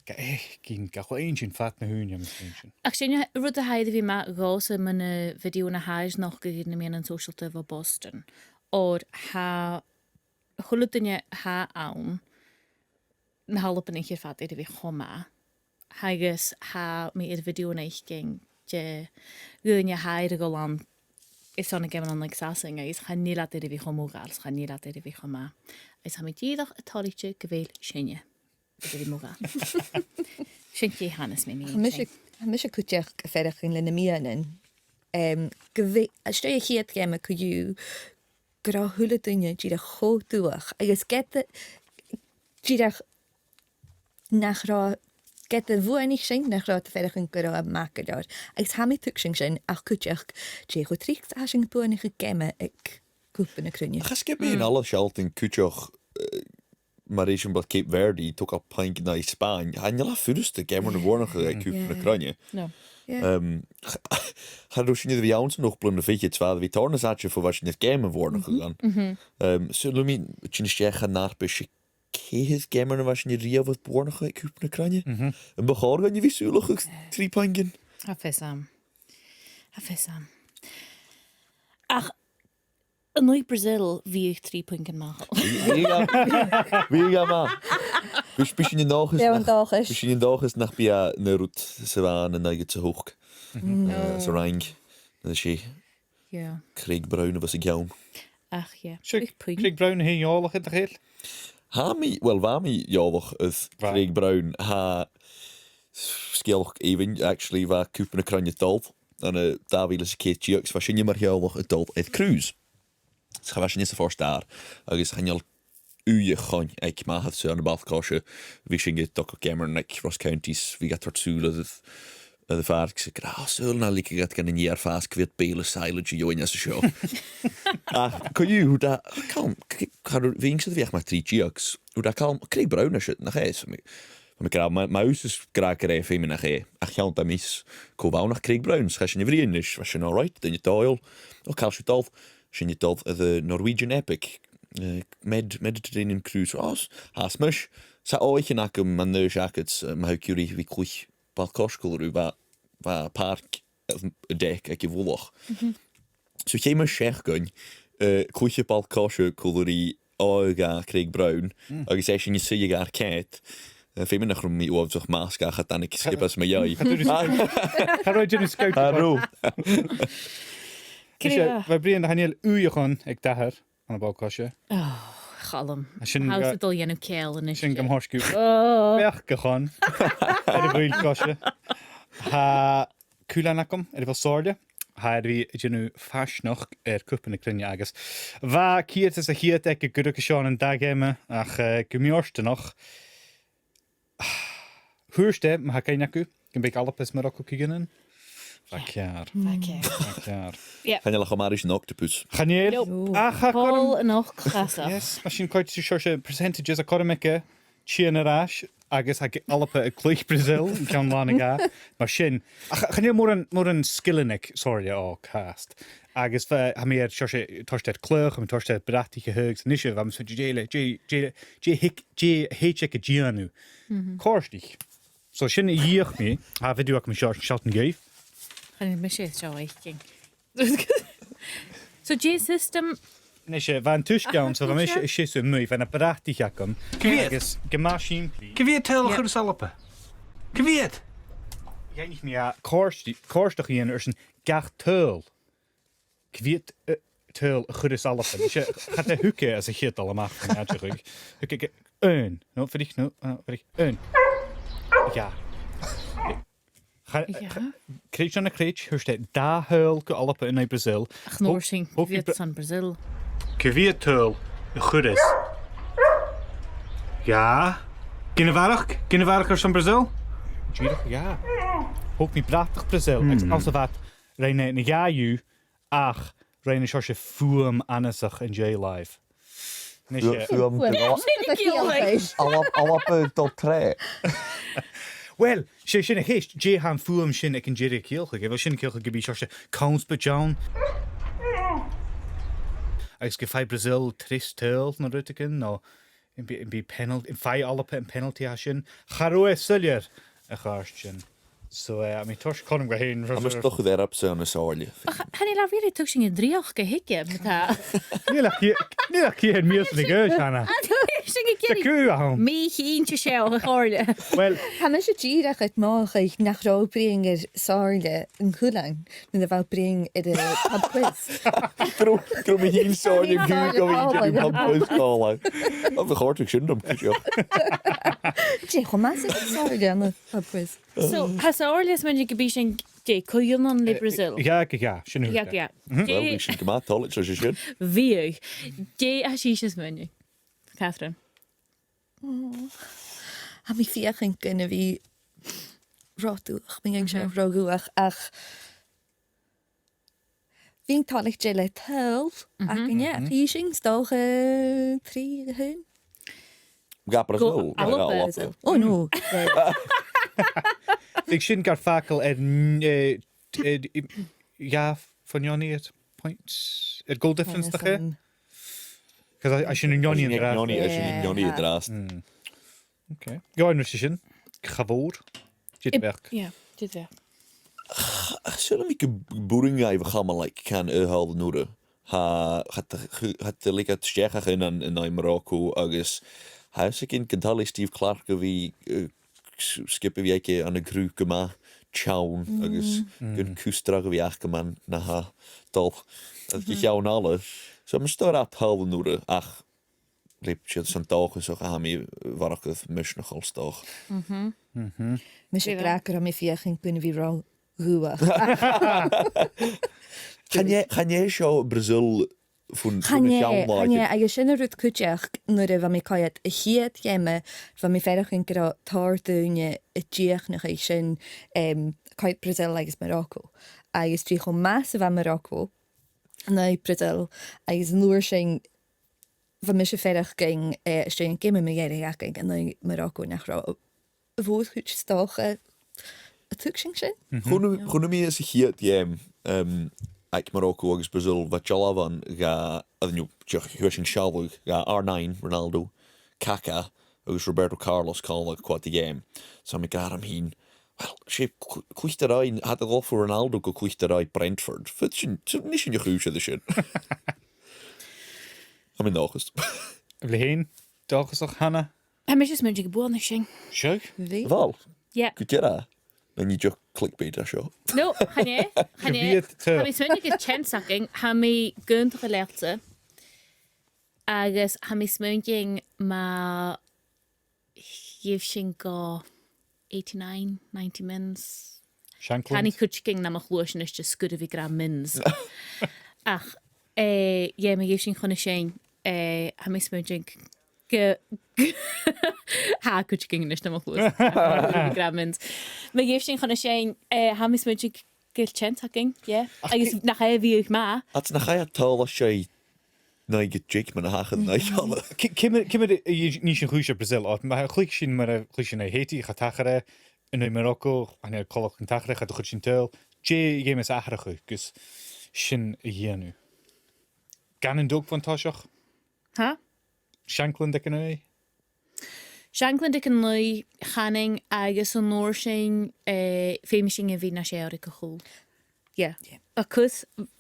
ga fhaicinn, ga chluinntinn fad na h-ùine, tha mi a' smaointinn. Ach sin rud a tha air a bhith math dhòmhsa mu na videothan a tha air nochdadh air na meadhanan sòisealta bho Bhoston. Oir tha a h-uile duine a tha ann, na h-Albannaich air fad air a bhith cho math. Agus tha mi air video fhaicinn de dhaoine a tha air a dhol ann airson na geamannan aig Sasainn, agus chan eil iad air a bhith cho modhail, chan eil iad air a bhith cho math. Agus tha mi dìreach a' toilichte gu bheil sinne air a bhith modhail. Sin dè tha nas miosa mi. Tha mise, tha mise cuideachd a' faireachdainn le na meadhanan. Em, gu bheil, às dèidh a' chiad gheama co-dhiù, gun robh a h-uile duine dìreach cho dubhach, agus ged a, dìreach nach robh, ged a bhuannaich sinn, nach robh iad a' faireachdainn gun robh e math gu leòr. Agus tha mi a' tuigsinn sin, ach cuideachd, dè cho tric 's a tha sinn a' buannachadh geama aig Cupa na Cruinne. Ach is gum biodh an Alba a' sealltainn cuideachd, eh, mar eisimpleir Cape Verde, togail puing no Spàinn, chan eil e furasta geamannan a bhuannachadh aig Cupa na Cruinne. No. Yeah. Um, cha robh sinne air a bhith ann san ochd bliadhna fichead, 's bha e air a bhith tòrr nas fhaide bho bha sinn air geama a bhuannachadh ann. Um, so, luaidh mi, tha mi a' smaoineachadh gun robh e ceithir geamannan a bha sinne riamh air buannachadh aig Cupa na Cruinne. Am bu chòir dhuinn a bhith a' siubhal air trì puingean? Tha fios agam. Tha fios agam. Ach an aghaidh Brazil, bhiodh trì puingean math. Bhiodh, bhiodh e math. Bhiodh, bhiodh sinn an dòchas nach, bhiodh sinn an dòchas nach bi e na rud sa bhan an aghaidh sa h-ochd. Eh, sa Fhraing. An e sin. Yeah. Craig Brown a bha sa cheann. Ach, yeah. Sure, Craig Brown a tha eòlach air, nach eil? Tha mi, well, bha mi eòlach air Craig Brown, tha sgeulachd èibhinn, actually, bha Cupa na Cruinne a' dol ann an dà mhìle 's a ceithir deug, 's bha sinne mar theaghlach a' dol air cruise. 'S cha bha sinne sa Phort Staar, agus chan eil ùidh againn aig m' athair-sa ann am ball-coise, bha sinne a' dol gu geamannan aig Ross Counties, bha iad a' toirt sùil air, air a' phàirc, 's e ag ràdh, saoil nach leigeadh iad dhan an fhear fàs gu bhith air bèile silage a gheibheadh às a seo. Ach, co-dhiù, thuirt e, Calum, c-, cha robh, bha mi 's dòcha air a bhith mar trì deug, thuirt e, Calum, Craig Brown a tha siud, nach e? So mi, mi ag ràdh, ma, ma tha thusa ag ràdh gur e, feumaidh nach e, ach cheannaich mise cò bh' ann ach Craig Brown, 's chaidh sinn a bhruidhinn ris, bha sin all right, duine dòigheil, o, càit a bheil sibh a' dol? Sinn a' dol air an Norwegian Epic, eh, Med-, Mediterranean Cruise. Ò, 's, tha 's mise, 's e oidhche agam mun aois agad, eh, ma tha thu ag iarraidh a bhith a' cluich ball-coise còmhla rium, bha, bha pàirc, eh, deck aig a' mhullach. So chaidh mise seachdain, eh, a' cluich ball-coise còmhla ri òg a Craig Brown, agus e sin a' suidhe aig a' chèidh. Eh, feumaidh nach robh mi uabhasach masg ach cha tàinig sgioba às mo dhèidh. Cha robh, cha robh e a' dèanamh scout. Cha robh. Bha e, bha e brèagha, chan eil ùidh againn aig d' athair ann am ball-coise. Ò, Chaluim. Tha sin a' dol a dhèanamh ceangal a-nis. Sin gam thoirt gu beachd a chun air a' bhall-coise. Tha cuilean agam air a bheil Somhairle. Tha e air a bhith a' dèanamh fàisneachd air Cupa na Cruinne agus bha ceud às a' cheud aige gun cuireadh e seo an dà gheama ach, eh, gu mì-fhortanach, thuirt e, ma tha cuimhne agaibh, Gum biodh Alba is Morocco co-dhiù ann? Bha ceàrr. Bha ceàrr. Bha ceàrr. Yeah. Chan eil e cho math ris an octopus. Chan eil? Nope. Ach, ach, Poll an octopus. Yes, mar sin, coimhead, seòrsa percentages a' coimhead air ais, agus tha Alba a' cluich Brazil, ceann làn a dhà. Mar sin, ach, chan eil mòran, mòran sgilean aig Somhairle o chionn fhada. Agus bha, tha mi air seòrsa, toirt air clach, tha mi toirt air brataich a thaghadh, 's a-nis, bha mi smaointinn, dè le, dè, dè, dè thig, dè thèid aige a dhèanamh. Còrdadh. So sin a dh'fheuch mi, tha video agam an seo, seall an-diugh. Chan eil mise seo fhaicinn. So, dè system? A-nis, eh, bha an t-uisge ann, so bha mise a' seasamh a-muigh, bha na brataich agam. Cia mheud? Agus gu math sìmplidh. Cia mheud tadhal a chuireas Alba? Cia mheud? Dh'fhaighnich mi e, còrd-, còrdadh e rium airson gach tadhal. Cia mheud, eh, tadhal a chuireas Alba? Mise, cha do thuig e às a' chiad dol a-mach, an àite chuig. Thuig e, aon. No, fuirich, no, ah, fuirich. Aon. Dhà. Cha, cha, creideas na creideas, thuirt e dà thadhal gu Alba an aghaidh Brazil. Ach an uair sin, thog, thog mi cia mheud Bra-, airson Brazil? Cia mheud tadhal a chuireas? Dhà. Gin a bharrachd, gin a bharrachd airson Brazil? Dìreach dhà. Thog mi bratach Brazil, agus anns a' bhad, rinn e na dhà dhiubh, ach rinn e seòrsa fuaim annasach an dèidh làimh. Nis, fuaim, eh, fuaim, fuaim. Sin a' ciallachadh. Alba, Alba a' dol troimhe. Well, 's e sin a' cheist, dè tha am fuaim sin aig an deireadh a' ciallachadh, a bheil sin a' ciallachadh gum bi seòrsa connspaid ann? Agus gum faigh Brazil treas tadhal no rudeigin, no am bi, am bi penalt-, am faigh Alba am penalty a tha sin? Cha robh e soilleir, a chàirdean. So, eh, tha mi toirt còmhla ri mo chuimhne. Tha mise a' dol a dh'fheuchainn ri Somhairle. Ach, chan eil e really, tuigsinn an dreuchd a th' aige, ma-thà. Chan eil e, chan eil e, chan eil e mìosan a dh'aois, Hannah. Chan eil e, sin a' ciallachadh. Tha cù ann. Mì-chinnteach seo, a Shomhairle. Well, tha mise dìreach a' mothachadh nach robh thu a' bruidhinn air Somhairle an cuilean nuair a bha thu a' bruidhinn air a' pub quiz. Gun robh, gun robh mi fhìn 's Somhairle an cù, gun robh mi a' dèanamh pub quiz còmhla. Ach bha e a' còrdadh sin rium cuideachd. Dè cho math 's a tha Somhairle ann am pub quiz? So, tha Somhairle a' smaoineachadh gum bi sinn dè, co-ionann le Brazil? Eh, dhà gu dhà, sin a thuirt e. Dhà gu dhà. Mhm. Well, bhiodh sinn gu math toilichte leis a sin. Bhiodh. Dè tha sibhse a' smaoineachadh? Catherine. Mm. Tha mi a' feuchainn gun a bhith ro dhubhach, mi fhìn, ro dhubhach, ach bhithinn toilichte le tadhal againne, a' feuchainn, 's dòcha trì a h-aon. Gu Brazil, gu Alba. Gu Alba. Oh, no. Bhiodh sin gar fàgail air, eh, eh, dhà fon neoni air points, air goal difference, nach e? 'Cause tha, tha sin an neoni an-dràsta. Neoni, tha sin an neoni an-dràsta. Mm. Okay. Gu h-àraidh sin, cha mhòr. Dè do bheachd? Yeah, dè do bheachd? Ach, saoilidh mi gum b-, b' urrainn dhaibh a chumail, like, can aon tadhal an uair. Tha, cha do, cha do leig iad a-steach ach aon an, an aghaidh Morocco agus tha fhios againn gun toil le Steve Clarke a bhith, eh, s-, sgioba a bhith aige ann an cruth gu math teann agus gun cus dragh a bhith aca mar a tha dol aig a' cheann eile. So, mas dòcha tadhal an uair ach leig siad san dòchasach a tha mi a' faireachdainn misneachail 's dòcha. Mhm. Mhm. Mise ag ràdh gun robh mi a' feuchainn gun a bhith ro dhubhach. Chan e, chan e seo Brazil fon, fon a' cheann-làidir. Chan e, agus sin an rud cuideachd nuair a bha mi a' coimhead a' chiad gheama, bha mi a' faireachdainn gun robh tòrr dhaoine a' dìochuimhneachadh sin, em, coimhead Brazil agus Morocco. Agus dìreach cho math 's a bha Morocco an aghaidh Brazil, agus an uair sin bha mise a' faireachdainn, eh, às dèidh an geama mu dheireadh againn an aghaidh Morocco nach robh a' mhòr-chuid 's dòcha a, a' tuigsinn sin. Mhm. Chunnaic, chunnaic mi sa chiad gheama, em, aig Morocco agus Brazil, bha dealbhan de, a, no, dìreach, shuas an sealladh de R nine, Ronaldo, Kaká agus Roberto Carlos còmhla aig cuairt a' gheama. So bha mi ag ràdh rium fhìn, well, 's e cl-, cluicheadair, tha iad a' dol bho Ronaldo gu cluicheadair Brentford. Faodaidh sinn, so nì sinn a' chùis air sin. Tha mi an dòchas. A bheil thu fhèin dòchasach, Hannah? Tha mise a' smaointinn gum buannaich sinn. Seadh? Bha. Bheil? Yeah. Gu dearbh? Chan e dìreach clickbait a tha seo. No, chan e, chan e. Tha mi a' smaointinn gur e chance againn, tha mi ag aontachadh leatsa. Agus tha mi a' smaointinn ma gheibh sinn gu eighty-nine, ninety mins. Shankland. Chan eil cuideigin nam chluais a-nis a' sguir a bhith ag ràdh mins. Ach, eh, yeah, ma gheibh sinn chun a sin, eh, tha mi a' smaointinn Gu, tha cuideigin a-nis nam chluas. Gremlins. Ma gheibh sinn chun a sin, eh, tha mi a' smaointinn gu bheil teans againn, yeah. Agus nach e a bhiodh math. Ach nach e an t-àm a tha seo, naoi gu deich mar a thachair an oidhche. Ci-, ciamar, ciamar a nì sinn a' chluich Brazil, oir ma chluich sinn mar a chluich sinn Haiti, cha tachair e, an aghaidh Morocco, chan eil coltach gun tachair e, cha do chuir sinn tadhal. Dè a dh'fheumas atharrachadh gus sin a dhèanamh? Gun an dòigh bhon toiseach? Ha? Seann chlann aig an oidhche? Seann chlann aig an oidhche, chanainn, agus an uair sin, eh, feumaidh sinn a bhith nas fheàrr aig a' chùl. Yeah. Yeah. A' cur,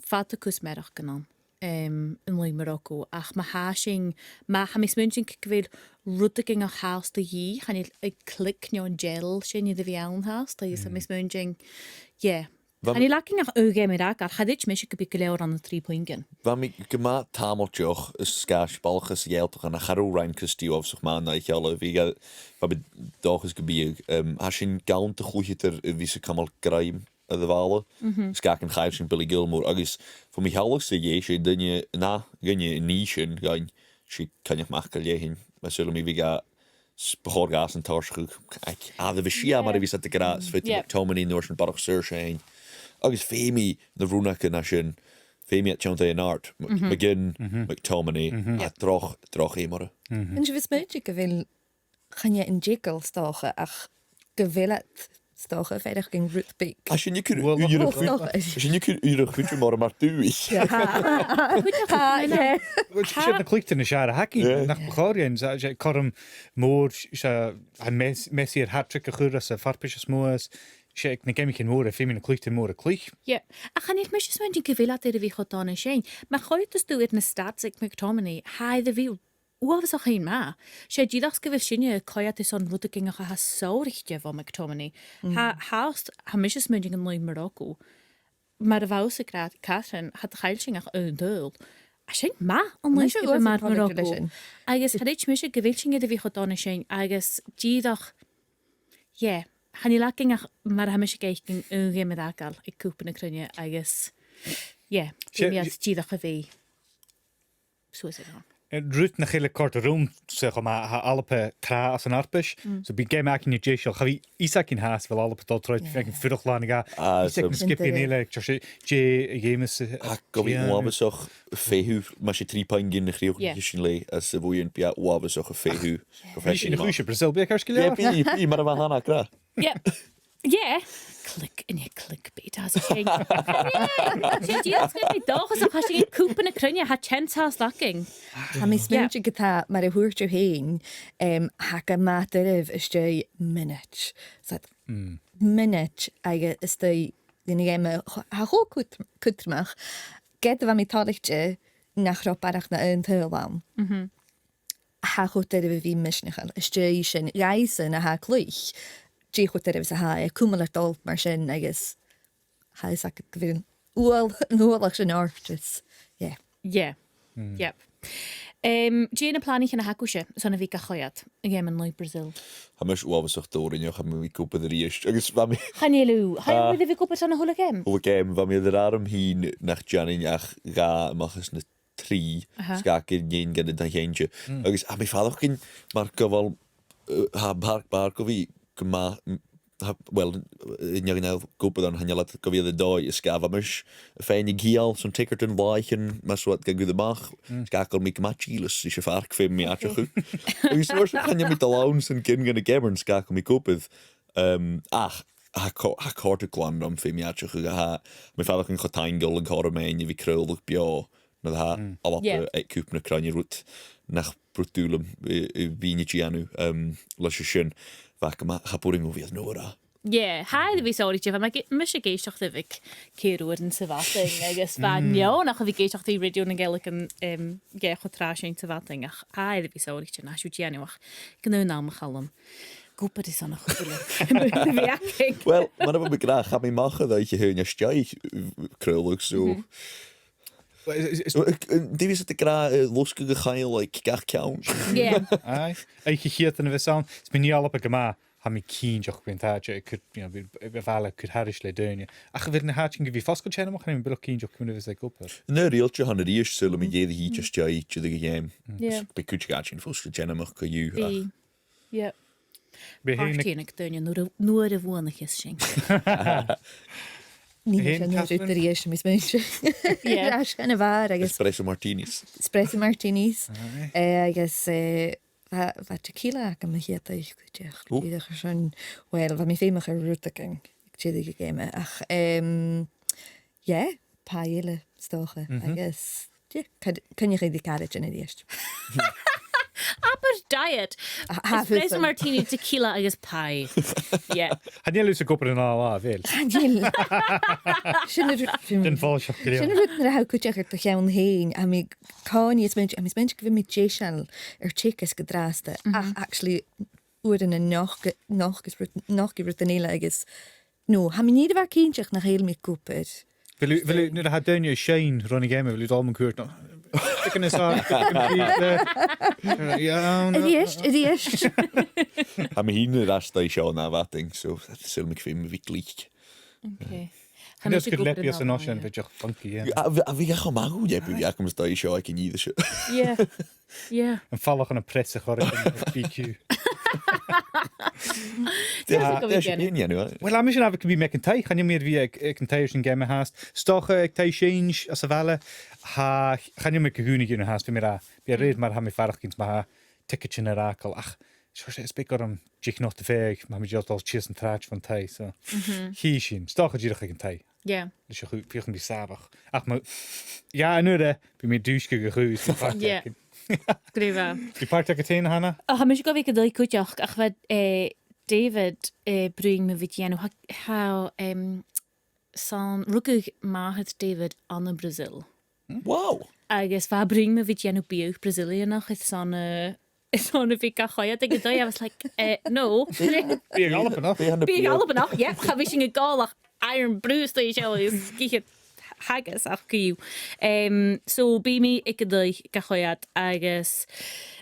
fada a' cur mearachdan ann, em, an aghaidh Morocco. Ach ma tha sinn, ma tha mi a' smaointinn gu bheil rudeigin a' fàs de dhìth, chan eil an click no an gel sin air a bhith ann fhathast, agus tha mi a' smaointinn, yeah. Bha mi... Chan eil againn ach aon gheama eile, cha chreid mise gum bi gu leòr ann an trì puingean. Bha mi gu math tàmailteach air sgàth 's balach sa Ghàidhealtachd, ach cha robh Ryan Christie uabhasach math an oidhche, bha e, bha mi an dòchas gum biodh, em, tha sinn galanta a chluicheadair a bhios a' cumail grèim air a' bhàlla. Mhm. Is ged nach fhaigh sinn Billy Gilmour, agus bho mo shealladh-sa dheth, 's e duine, an ath dhuine a nì sin dhuinn, 's e Coinneach Mac a' Leòin. Mas urrainn dhomh a bhith ga s-, bu chòir dhàsan tòiseachadh aig, a, a bhith sìos mar a bhios iad ag ràdh, 's fheudar McTominay an uair sin barrachd saorsa fhaighinn. Agus feumaidh na rùnagan a tha sin, feumaidh iad tionndadh an-àird, M-, McGinn, McTominay, a, droch, droch fheum orra. An e a bhios mi a' smaointinn gu bheil, chan e an t-eagal 's dòcha, ach gu bheil iad 's dòcha a' faireachdainn rud beag. A, sin a' cur, well, uiread, well, 's dòcha, sin a' cur uiread mòr mar dùthaich. Yeah. Tha, tha, yeah. Well, 's e na cluicheadairean as fheàrr a th' againn, nach bu chòir dhuinn, 's e, 's e cothrom mòr, 's e, a, Mes-, Messi air hat-trick a chur anns a' fharpais as motha, 's e aig na geamaichean mòra a feumaidh na cluicheadairean mòra cluich. Yeah. Ach chan eil mise a' smaointinn gu bheil iad air a bhith cho dona sin. Ma choimheadas tu air na stats aig McTominay, tha e air a bhith uabhasach fhèin math. 'S e dìreach gu bheil sinne a' coimhead airson rudeigin a tha sònraichte bho McTominay. Mm. Tha, tha, tha mise a' smaointinn an aghaidh Morocco. Mar a bha thusa ag ràdh, Catherine, cha do chaill sinn ach aon tadhal. Tha sin math an aghaidh sgioba mar Morocco. Agus cha chreid mise gu bheil sinn air a bhith cho dona sin, agus dìreach, yeah, chan eil againn ach mar a tha mise ag faicinn aon gheama eile aig Cupa na Cruinne agus, yeah, feumaidh iad dìreach a bhith suas air an... Eh, rud nach eil a' còrdadh rium, 's e cho math, tha Alba tràth anns an fharpais. Mm. So bidh geama againne deiseil. Cha bhi fhios againn fhathast a bheil Alba a' dol troimhe, bidh againn fuireach làn aig a', ah, fhios aig na sgiobaidhean eile, just dè, dè a dh'fheumas, eh, ach gum bi uabhasach feitheamh, mas e trì puingean a chrìochnaich sinn leis anns a' bhuidheann, bidh e uabhasach a' feitheamh. Bidh sinn a' cur Brazil, bidh e ceart gu leòr. Yeah, bidh, bidh, mar a bha Hannah ag ràdh. Yeah. Yeah. Click, an e clickbait a th' ann? Yeah. 'S e dìreach, 's e dòchas a th' ann, Cupa na Cruinne, tha teans againn. Tha mi a' smaointinn gu bheil, mar a thuirt thu fhèin, em, tha e gu math doirbh às dèidh mionaid. So, mionaid agus às dèidh an geama, tha e cho cud-, cudromach. Ged a bha mi toilichte nach robh barrachd na aon tadhal ann. Mhm. Tha e cho doirbh a bhith misneachail. Às dèidh sin, dhaibhsan a tha a' cluich, dè cho doirbh 's a tha e, cumail air dol mar sin agus tha fhios agad gu bheil an uail-, an ualach sin ort is, yeah. Yeah. Mm. Yep. Em, dè na planaichean a th' agaibhse son a bhith ga choimhead, a' gheama an aghaidh Brazil? Tha mise uabhasach dòrainneach, tha mi a' cumail a-rithist. Agus bha mi... Chan eil thu, chan eil thu air a bhith cumail son a h-uile geama? A h-uile geama, bha mi air an airm fhìn nach dèanainn ach dhà a-mach às na trì, aha, 's dòcha gun dèan iad an t-seachdain. Mm. Agus tha mi a' faireachdainn mar gu bheil, eh, tha Mark Bargove gu math, m-, tha, well, eh, an fheadhainn a tha ag obair ann, chan eil iad gu bhith air an dòigh, is ged a bha mise a' faighinn a' chiall son teachdairean làithean, mas e ur toil a ghabhail a-mach, mm, 's dòcha gu bheil mi gu math dìleas ris a' phàirc feumaidh mi aideachadh. Agus an uair sin chan eil mi a' dol ann son gin de na geamannan 's dòcha gu bheil mi ag obair. Um, ach, tha e co-, tha e a' còrdadh glan rium feumaidh mi aideachadh, tha mi a' faireachdainn cho taingeil an cothrom fhaighinn a bhith a' craoladh beò nuair a tha, mm, Alba, yeah, aig Cupa na Cruinne, rud nach b' urrainn dhomh, eh, eh, a bhith a' dèanamh, um, leis a sin. Bha e gu math, cha b' urrainn dhomh a bhith air an uair a... Yeah, tha e air a bhith sònraichte, bha mi ge-, mise ag èisteachd ri bhith ceithir uairean sa mhadainn, agus bha, mm, neònach a bhith ag èisteachd ri Radio nan Gàidheal, um, yeah, cho tràth sin sa mhadainn, ach tha e air a bhith sònraichte, na sibh a' dèanamh ach gun aon àm, a Chaluim. Ag obair airson a' chupaidh le... Well, mar a bha mi ag ràdh, chaidh mi a-mach an oidhche a h-aon às dèidh, uh, craoladh, so. Mhm. Well, is, is, is... Uh, uh, dè bhios iad ag ràdh, uh, losgadh a' chaill aig gach ceann. Yeah. Aye. Oidhche a' chiad ann a bhios ann. Is bidh Alba gu math tha mi cinnteach gum bi an t-àite a' cur, you know, a bhith, a bhith a' falbh, cur thairis le daoine. Ach a bheil na h-àiteachan gu bhith fosgailte an-diugh, chan eil mi buileach cinnteach ciamar a bhios e ag obair. An uair eile, tha e fhathast ri dhèanamh, tha e ag obair. Yeah. Bidh cuid de dh'àiteachan fosgailte an-diugh, ach... Yeah. Bidh e fhèin ag... Pàirt de dhaoine nuair a, nuair a bhuannaicheas sinn. Nì sinn an rud a-rithist, tha mi a' smaoineachadh. Yeah. Air ais dhan a' bhàr agus espresso martinis. Espresso martinis. Aye. Eh, agus, eh, bha, bha tequila agam a' chiad oidhche cuideachd. Ò. Dìreach airson, well, bha mi feumach air rudeigin aig deireadh a' gheama. Ach, em, yeah, pie eile, 's dòcha. Mhm. Agus, yeah, coin-, coinneachadh ri caraidean a-rithist. Abair diet. Espresso martini, tequila agus pie. Yeah. Chan eil thusa ag obair an ath latha, a bheil? Chan eil. Sin an rud, sin an rud nuair a tha thu cuideachd air do cheann fhèin, tha mi an-còmhnaidh a' smaoint-, tha mi a' smaointinn gu bheil mi deiseil air teagasg an-dràsta, ach actually, uaireannan nochd-, nochdas rud, nochdaidh rudan eile agus, no, tha mi an ìre mhath cinnteach nach eil mi ag obair. A bheil thu, a bheil thu, nuair a tha daoine a' seinn ron a' gheama, a bheil thu a' dol mun cuairt, no? Taigh nas fheàrr, taigh nas fheàrr, uh, yeah, no. A-rithist, a-rithist. Tha mi fhìn air ais dhan seo na mhadainn, so saoil am bi mi a' faighinn glic. Okay. Chan eil mise gu lepi as an oisean, bidh e funky, yeah. A bhith, a bhith cho math, yeah, bidh e cho math dhan seo aig an ìre seo. Yeah. Yeah. Am falach ann am press a' chòrr aig an B Q. Dè, dè tha sibh a' dèanamh, eh? Well, tha mise an dòchas gum bi mi aig an taigh, chan eil mi air a bhith aig, aig an taigh airson geama fhathast. 'S dòcha aig taigh Seuns às a' bhaile, tha, chan eil mi gu h-ùine a dhèanamh fhathast, bidh mi ag ràdh, bidh e a rèir mar a tha mi a' faireachdainn, ma tha tickets air fhàgail, ach 's e, 's e, 's beag orm dìreach not a' faighinn, ma tha mi dìreach a' dol sìos an t-sràid bhon taigh, so. Mhm. Chì sinn, 's dòcha dìreach aig an taigh. Yeah. Leis a' chu-, feuch am bi sàmhach. Ach ma, yeah, an uair a, bidh mi dùisg gu chùis, bidh pàirt againn. Glè mhath. Bidh pàirt agad fhèin, a Hannah? Ò, tha mise gu bhith gu dòigh cuideachd, ach bha, eh, David, eh, a' bruidhinn mu bhith a' dèanamh, tha, tha, em, 's ann, rugadh màthair David ann am Brazil. Wow. Agus bha e a' bruidhinn mu bhith a' dèanamh biadh Brazilianach airson, eh, airson a bhith ga choimhead aig an taigh. I was like, eh, no. Biadh Albannach. Biadh Albannach, yeah. Cha bhi sinn a' gabhail ach iron brew 's dòcha seo is githead haggis ach co-dhiù. Em, so bidh mi aig an taigh ga choimhead agus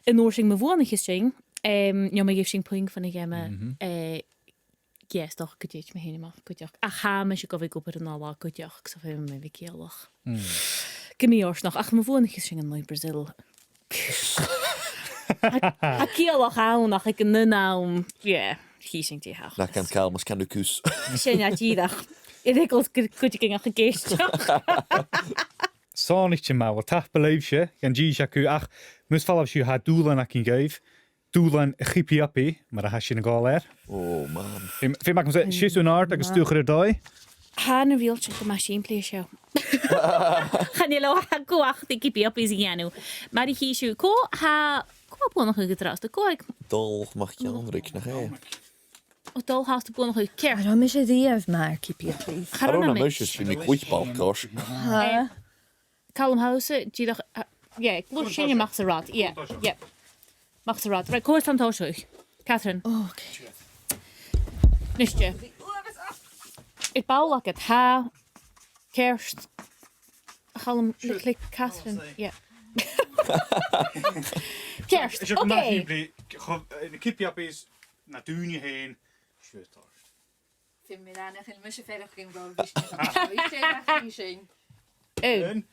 an uair sin ma bhuannaicheas sinn, em, no ma gheibh sinn puing bhon a' gheama, eh, yeah, 's dòcha gun tèid mi fhèin a-mach cuideachd. Ach tha mise gu bhith ag obair an ath latha cuideachd, so feumaidh mi bhith ciallach. Mm. Gu mì-fhortanach, ach ma bhuannaicheas sinn an laoidh Brazil. Tha, tha ciallach ann, ach aig an aon àm, yeah, chì sinn dè thachras. Nach can Calum is can thu cus. Sin e dìreach. Air eagal gu, gu dèanamh ach ag èisteachd. Sònraichte math, well, tapadh leibhse, gun dithis agaibh, ach mus falbh sibh, tha dùbhlan againn dhuibh. Dùbhlan Chippy Uppy, mar a tha sinn a' gabhail air. Oh, man. Feumaidh, feumaidh mi seasamh an-àirde agus stuth a chur air dòigh. Tha na riaghailtean gu math sìmplidh an seo. Chan eil e gu math ach Chippy Uppies a dhèanamh. Mar a chì sibh, cò tha, cò tha buannachadh an-dràsta, cò aig... Dòmhnall MacEanraig, nach e? Ò, Dòmhnall, tha thu buannachadh, ceart. Cha robh mise riamh mar Chippy Uppies. Cha robh mise. Cha robh mise, 's bha mi cluich ball-coise. Ha. Eh, Calum, tha thusa dìreach, uh, yeah, gluais sinn a-mach às an rathad. Yeah, yeah. A-mach às an rathad. Right, cò tha an toiseach? Catherine. Oh, okay. Nise. Air ball agad, tha. Ceart. Calum, le, le Catherine. Yeah. Ceart. Okay. Is e gu math sìmplidh, cho-, eh, na Chippy Uppies, na daoine fhèin, siuthad. Feumaidh mi ràdh nach eil mise a' faireachdainn gu bheil mise a' faireachdainn sin. Aon. Aon.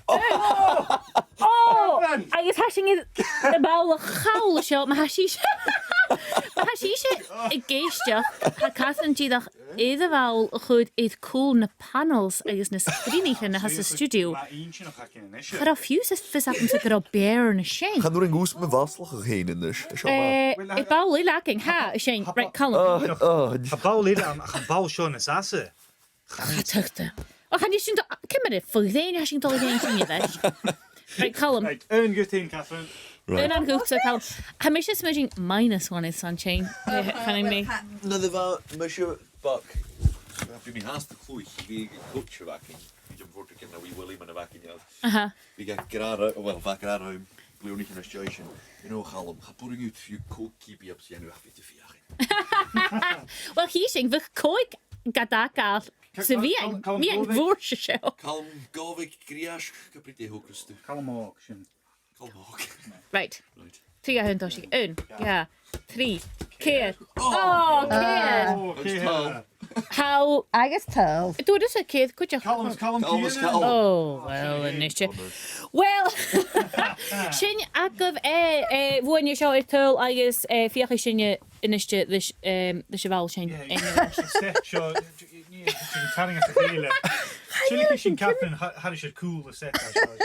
Oh! Oh! Agus tha sinn air a' bhall a chall seo, ma tha sibhse, ma tha sibhse ag èisteachd, tha Catherine dìreach air a' bhall a chur air cùl na panels agus na sgrìonaichean a tha san stiùidio. Cha robh fiù 's fios agamsa gun robh beàrn an sin. Chan urrainn dhòmhsa mo mhaslachadh fhèin a-nis. Eh, air ball eile againn, tha, sin, right, Calum. Ah, ah. Tha ball eile ann, ach am ball seo nas fhasa. Cha tuigte. Ach chan eil sinn do-, ciamar a fhuair sinn, tha sinn a' dol a dh'fhaighinn sinn a-rithist. Right, Calum. Right, aon dhut fhèin, Catherine. Right. Aon dhut, Calum. Tha mise a' smaoineachadh minus one is an sin. Eh, chan eil mi. Nuair a bha mise beag, bha mi fhathast a' cluich, bha coach againn. Bha e a' toirt againn a wee Willie mun a bh' againn. Aha. Bha e ag ràdh, well, bha e ag ràdh rium bliadhnaichean às dèidh sin, you know, Calum, cha b' urrainn dhut fiù 's còig Chippy Ups a dhèanamh ach bha iad a' feuchainn. Well, chì sinn, bhiodh còig gad fhàgail sa mheadhan, mheadhan mhòr seo. Calum Gòbhig Griais, cò bha e a' toirt? Calum Òg, sin. Calum Òg. Right. Right. Trì, a h-aon, tòisich. Aon, dhà, trì, Ceithir. Oh, ceithir. Oh, ceithir. How? Agus taobh. Dè thuirt thusa, ceithir cuideachd? Calum is Calum. Calum is Calum. Oh, well, a-niste. Well, sin agaibh e, eh, bhuainne seo air tòrr agus, eh, feuchaidh sinne a-niste leis, ehm, leis a' bhall sin. Yeah, you can watch the set show. You can tarraing at the trailer. Sin a' chiad shin, Catherine, thar is ar cùl a' set show.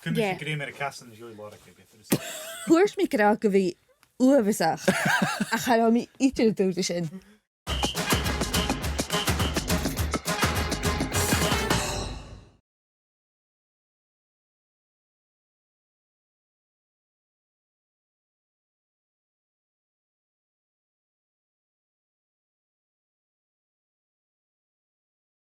Cùm sinn grèim air a casan is dheaghaidh lorg a bit. Thuirt mi gu robh e gu bhith uabhasach, ach cha robh mi idir an dùil ri sin.